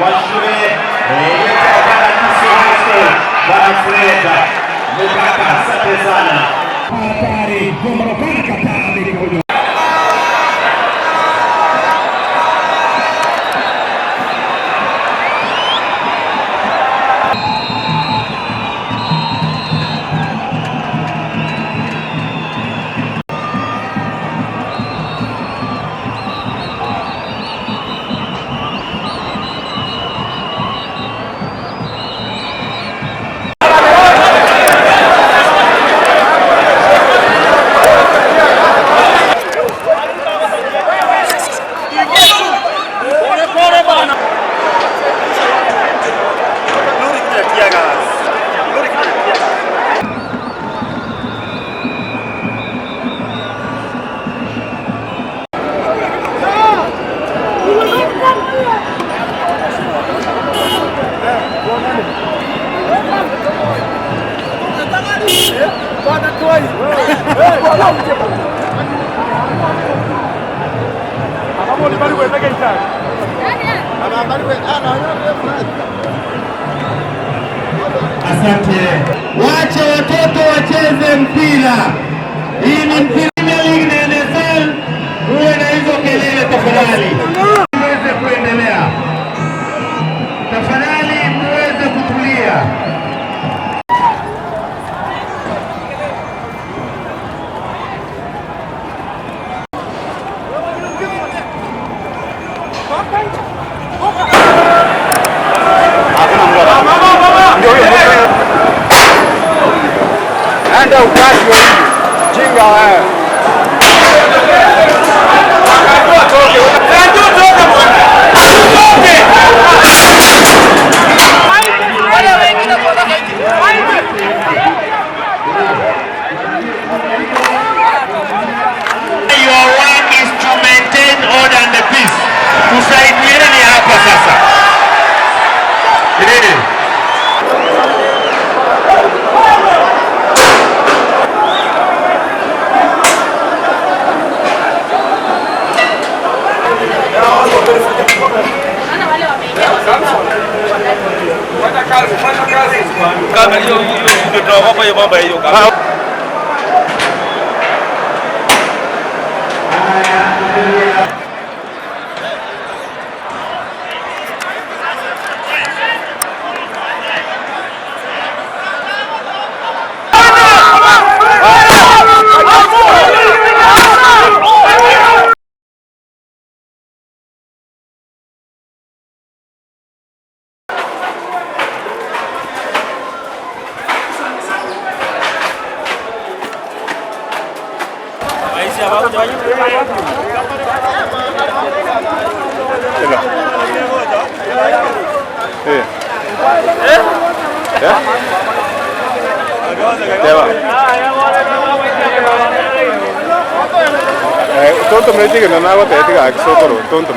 Wa shule ya Kisii High School, Bwana Fred Mukaka, asante sana. Hatari, kataa. Asante. Wache watoto wacheze mpira. Hii ni Premier League na NSL. Uwe na hizo kelele tafadhali. Muweze kuendelea. Tafadhali muweze kutulia. Enda ukati wewe. Jinga wewe. Your work is to maintain order and the peace. Tusaidieni hapa sasa. Eh. Tonto.